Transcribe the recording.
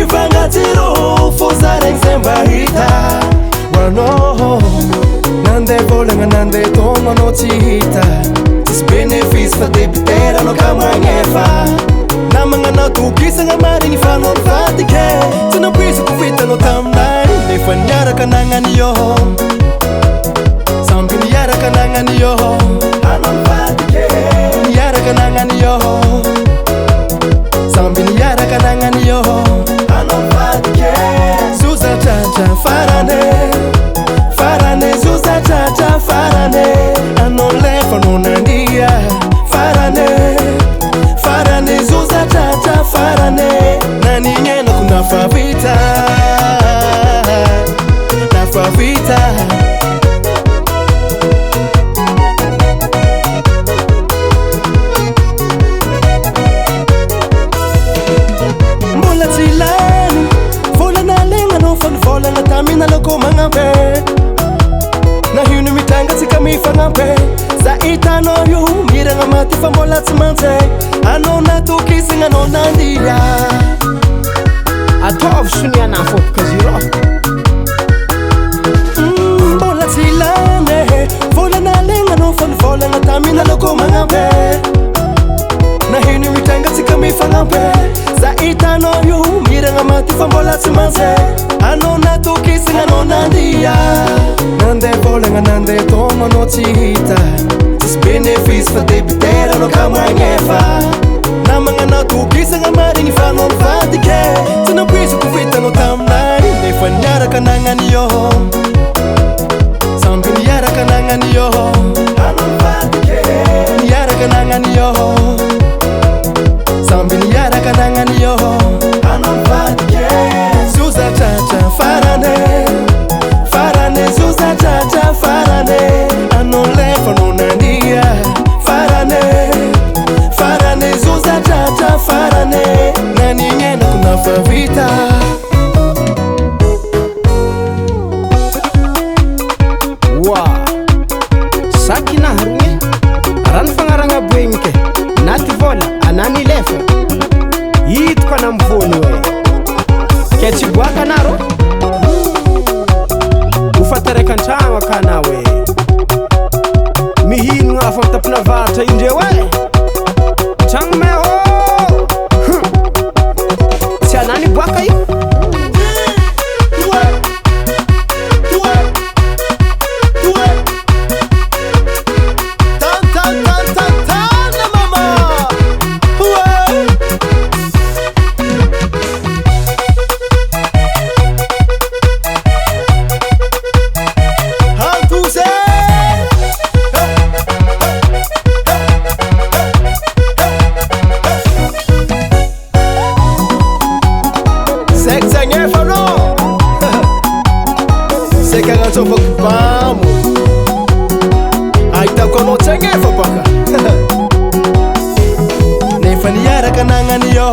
Mifankatsiro fo zaregny zay mba hita ho anao. Nandeha volagna nandeha taogno anao tsy hita. Tsisy bénéfice fa débiteur anao ka magnefa. Namagna natokisagna marigny fa anao nivadika e. Tsy nampoiziko vitanao taminay nefa niaraka nagnano io. Samby niaraka nagnano io. Anao nivadika e. Niaraka nagnano io. Samby niaraka nagnano io. Anao nivadika e. Zoza tratra farany e. Farany zoza tratra farany e. Anao lefa anao nandia farany e. Farany zoza tratra farany e. Nanignenako nafa vita. Nafa vita. Mbola tsy lany volana alegnanao fa ny volana tamina loko magnampy. Na ino mitranga tsika mifagnampy. Za hitanao io miragna maty fa mbola tsy mantsy. Anao natokisagna anao nandia. Ataovy sonia fô bôka zio. Mbola tsy lany e. Volana alegnanao fa ny volana tamina loko magnampy. Na ino mitranga tsika mifagnampy. Za hitanao io miragna maty fa mbola tsy mantsy. Anao natokisagna anao nandia. Nandeha volagna nandeha taogno anao tsy hita. Tsisy bénéfice fa débiteur anao ka magnefa. Namagna natokisagna marigny fa anao nivadika e. Tsy nampoiziko vitanao taminay nefa niaraka nagnano io. Samby niaraka nagnano io. Anao nivadika e. Niaraka nagnano io. Samby niaraka nagnano io. Anao nivadika e. Zoza tratra farany e. Farany zoza tratra farany e. Anao lefa anao nandia farany e. Farany zoza tratra farany e. Nanignenako nafa vita. Wa saky naharogny raha ny fagnaragna boegny ke naty vola anany lefa hitako ana mivôny oe ke tsy boaka anaro ho fataraiky an-tragno akana oe mihinagna afo amy tampona varatra indreo e tragno meho tsy anany boaka io. Trois, trois, tan tan tan tan tan mama. Ouais. Antose. Saiky tsy agnefa anao. Saiky agnantsovako bamo. Ahitako anao tsy agnefa baka. Nefa niaraka nagnano io.